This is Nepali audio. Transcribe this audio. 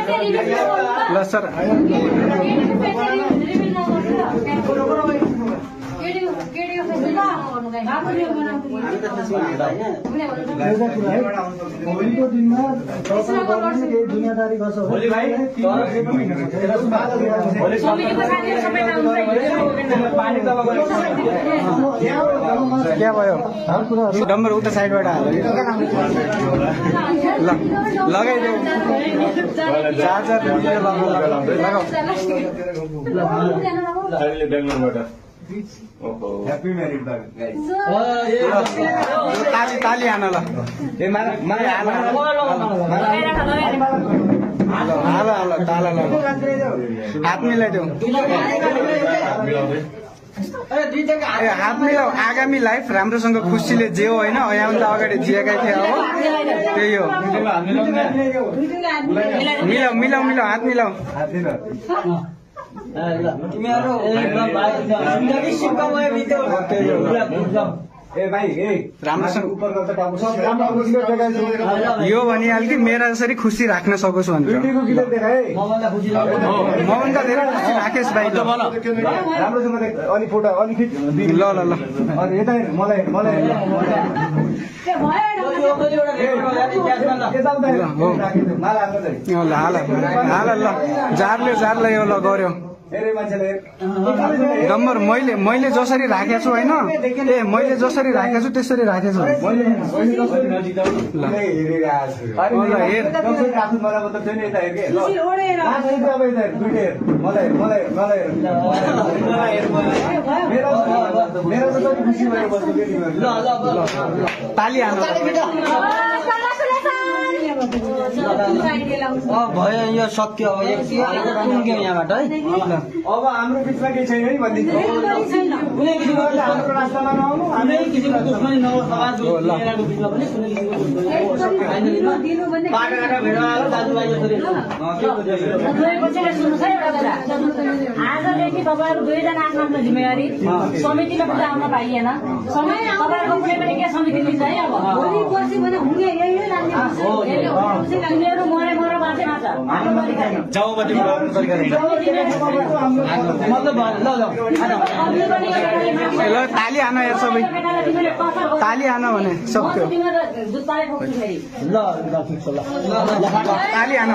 ल सर होलीको दिनमा दुनियादारी गर्छ क्या भयो डम्बर उता साइडबाट ल लगाइदेऊ चार्जर बेंगलोरबाट ह्याप्पी म्यारिड ताली ताली हान ल हाल हाल ताला ल हात मिलाइदेऊ हात मिलाऊ आगामी लाइफ राम्रोसँग खुसीले जियो होइन यहाँभन्दा अगाडि जिएकै थिए अब त्यही हो मिलाऊ मिलाऊ मिलाऊ हात मिलाऊ यो भनिहाल कि मेरा जसरी खुसी राख्न सकोस् भनेर मभन्दा धेरै खुसी राकेश भाइ राम्रोसँग अलि फोटो अलि ल ल ल यता मलाई मलाई ल जारले यो ल गर्यो डम्बर मैले जसरी राखेको छु होइन मैले जसरी राखेको छु त्यसरी राखेको छु ताली हाल्नु भयो यो सक्यो अब यहाँबाट है अब हाम्रो बिचमा केही छैन नि भनिदिनु कुनै किसिमको हाम्रो रास्तामा नआउनु कुनै किसिमको दुश्मनी नहोस् समाजको बिचमा पनि कुनै किसिमको बाटोघाटो भेडाएर दाजुभाइ जसरी आजदेखि तपाईँहरू दुईजना आफ्नो आफ्नो जिम्मेवारी समितिमा पनि आउन पाइएन तपाईँहरूको कुनै पनि के समिति लिन्छ है अब तिनीहरू मरे बाँचे बाँच ल ताली हान यार सबै ताली हान भने सक्यो ताली हान